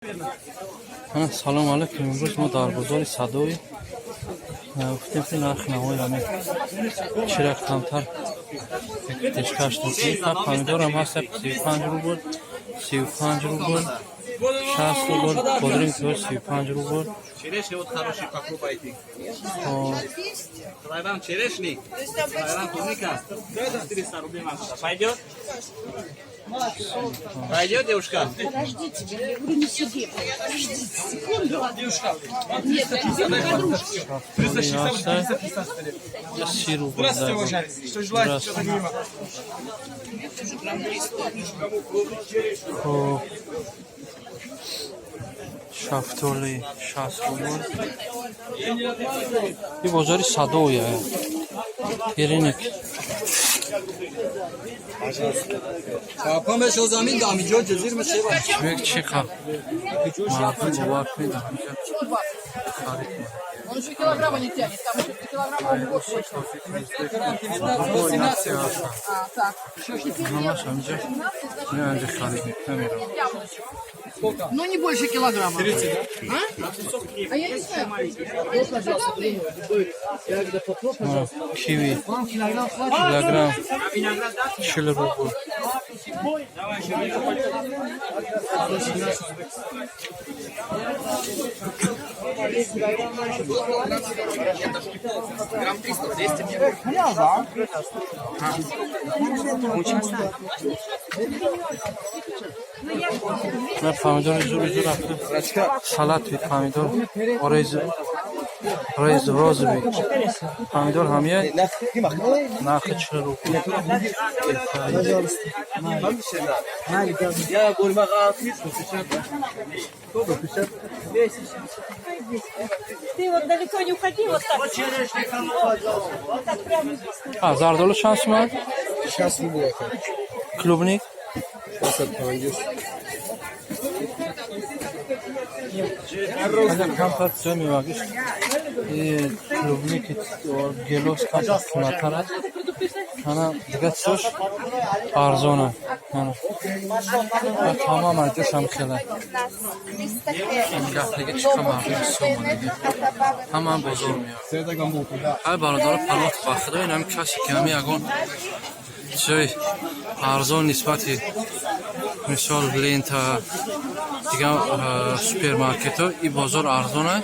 Салому алайкум. Имрӯз мо дар бозори Садои гуфтем, ки нархи навои ҳамин чирак камтар пешкаш мекунем. Помидорам ҳаст 35 рубл, 35 рубл, 60 рубл, бодринг пиёз 35 рубл. Черешни вот хороший, попробуйте. Хоб. Килограмм черешни, килограмм клубника, 400 рублей максимум. Пойдет? Пойдет, девушка? Подождите, я говорю, не себе. Подождите секунду. Нет, я тебе подружке. Шафтоли ҳаста 30 рубл. Здравствуйте, уважаемый. Что желаете? Что мимо? Хоб, шафтоли 60 рубл. И бозори Садоя иринек. Чӯк чӣ қа мардум, бовар кунед, ҳаминҷа харид. Он еще килограмма не тянет, там еще килограмма больше. А, так. Ҳамаш ҳаминҷа меанҷа харид мекунам, меравам. Ну, не больше килограмма. 30, да? А? А я не знаю. Киви килограмм 40 рубл. На помидори зури зур рафта, салати помидор, орез рез розовый помидор ҳамия нархи 40 рубл. Ты вот далеко не уходи, вот так. Вот так прямо. А зардолу чанд сумад? 60 рублей. Клубник? 650. Камтар чизо мевагиш, клубники, гелос камтар қиматтар аст, ана дигар чизош арзона. Ана тамом аҷошам хела гафтаги чӣ қа мардум бисёр омадагӣ, ҳама бозор меояд. Ҳай, бародаро, паноҳ ба Худо. Ин ҳами касе ки ҳами ягон чизои арзон нисбати, мисол, Лента, дигар супермаркетҳо, и бозор арзона,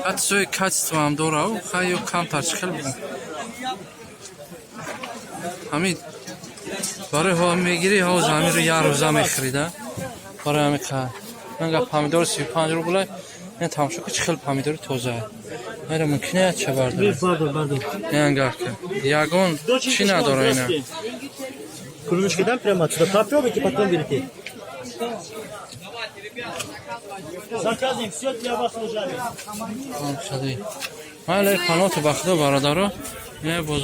ҳатто чизои качество ҳам дорав. Хай, ё камтар чӣ хел бигӯм, ҳамин барои ҳо мегирӣ, ҳоз ҳаминро як рӯза мехӯрида. Барои ҳамин қа анга помидор 35 рубла. Ин тамошо ки чӣ хел помидори тоза. Айра мумкин як ча бардорад. Ангар ка ягон чӣ надора ина. Кружечки дам прямо отсюда. Попробуйте, потом берите. Заказываем, все для вас, уважаемые. Майли, паноҳ ба Худо, бародаро. Ина бозор.